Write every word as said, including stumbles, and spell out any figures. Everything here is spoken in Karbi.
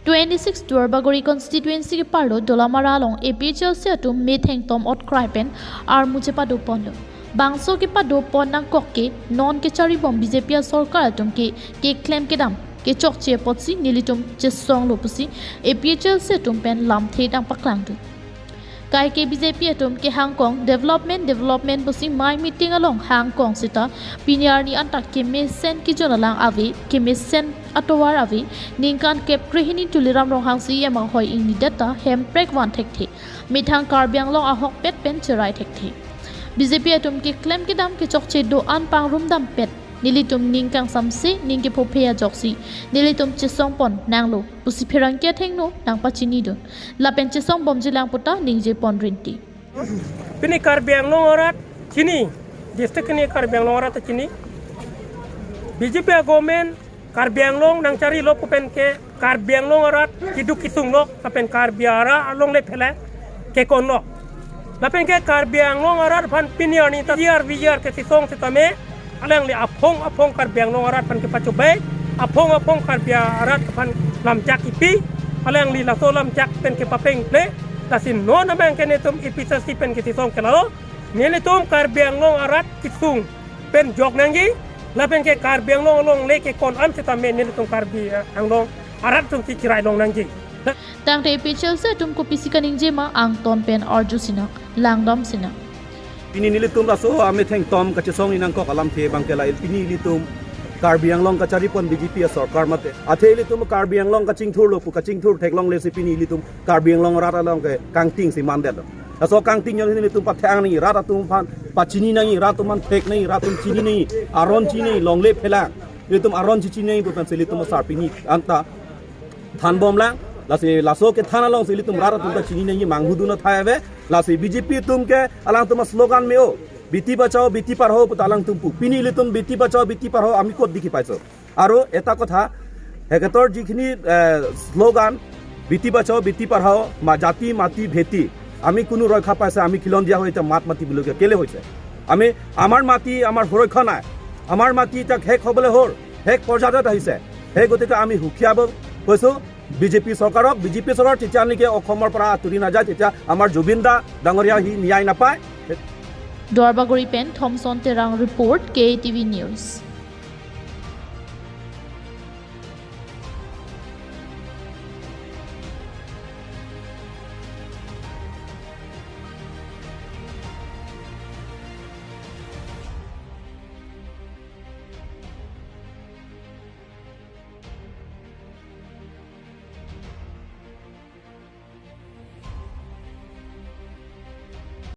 Twenty-six Duarbagori constituency keparlo Dolamara along A P H L C atum metheng tom otkrai pen armu chepado ponlo. Bangso kepado pon nangkok ke non kechari bom B J P asorkar atum ke keklem kedam kechokche apotsi nelitum chesonglo pusi A P H L C atum pen lamthe nangpaklangdun. Kaike B J P atum kehangkong development development pusi mai meeting along hangkong seta pini arni anta kemesen kijun alang ave, kemesen atovar ave, ningkan kep krehini Tuliram Ronghang C E M ahoi ingnidet ta Hemprek van thekthe, methang Karbi Anglong ahokpet pen cherai thekthe. B J P atum keklem kedam kechokche do-an pangrum dampet nelitum ning kangsamse ning kephophe ajoksi nelitum chesong pon nanglo pusi pherangke athengno nangpachinidun. Lapen chesong bomjilang puta ningje pon rinti. Pini Karbi Anglong arat chini, district ini Karbi Anglong arat chini. B J P government Karbi Anglong nangcharilo pu pen ke Karbi Anglong arat keduk kesunglo, lapen Karbi arat alongle phelang kekonlo. Lapen ke Karbi Anglong arat aphan pini arni ta V R V R kechesong setame alangli aphong aphong Karbi Anglong arat aphan kepachobai, aphong aphong Karbi arat aphan lamchak kipi, alangli laso lamchak pen kepapeng ple, lasi non amang ke netum A P H L C pen kechesong ke lalo, netum Karbi Anglong arat kesung pen jok nangji, lapen ke Karbi Anglong alongle kekon an setame netum Karbi Anglong arat atum cherai long nangji. Tangte A P H L C atum kopisi kaningje ma angton pen arju sinang, langdam sinang. Pini nelitum laso ametheng tom kachesongji nangkok alamthe abang ke lahei, pini ilitum Karbi Anglong kachari pon B J P asorkar mate. Athe ilitum Karbi Anglong kachingthurlo pu kachingthur theklongle si pini ilitum Karbi Anglong arat along ke kangting si mandetlo. Laso kangting jongsi nelitum pathang nangji, rat atum aphan pachini nangji, rat atum aphan thek nangji, rat atum chini nangji, aron chini nangji, longle phelang. Ilitum aron chechini nangji pu pensi ilitum asar pini anta than bomlang, lasi laso kethan alongsi ilitum rat atum ta chini nangji manghudun athai ave, lasi B J P atum ke alangtum aslogan me-o, Beti Bachao, Beti Padhao puta alangtum pu. Pini ilitum Beti Bachao, Beti Padhao ami kotdi kipaiso. Aru eta kotha, heketor jikhini, eh, slogan, Beti Bachao, Beti Padhao, ma jati, mati, bheti. আমি কোনো ৰক্ষা পাইছে, আমি খিলঞ্জীয়া হৈ এতিয়া মাত মাতিবলগীয়া কেলে হৈছে? আমি, আমাৰ মাটি, আমাৰ সুৰক্ষা নাই। আমাৰ মাটি এতিয়া শেষ হ'বলৈ হ'ল, শেষ পৰ্যায়ত আহিছে। সেই গতিকে আমি হুঁশিয়াৰ কৈছোঁ, B J P চৰকাৰক, B J P চৰকাৰ যেতিয়া নেকি অসমৰ পৰা আঁতৰি নাযায়, তেতিয়া আমাৰ জুবিন দা ডাঙৰীয়া সি ন্যায় নাপায়। Duarbagori pen Thomson Terang report, K A T V News.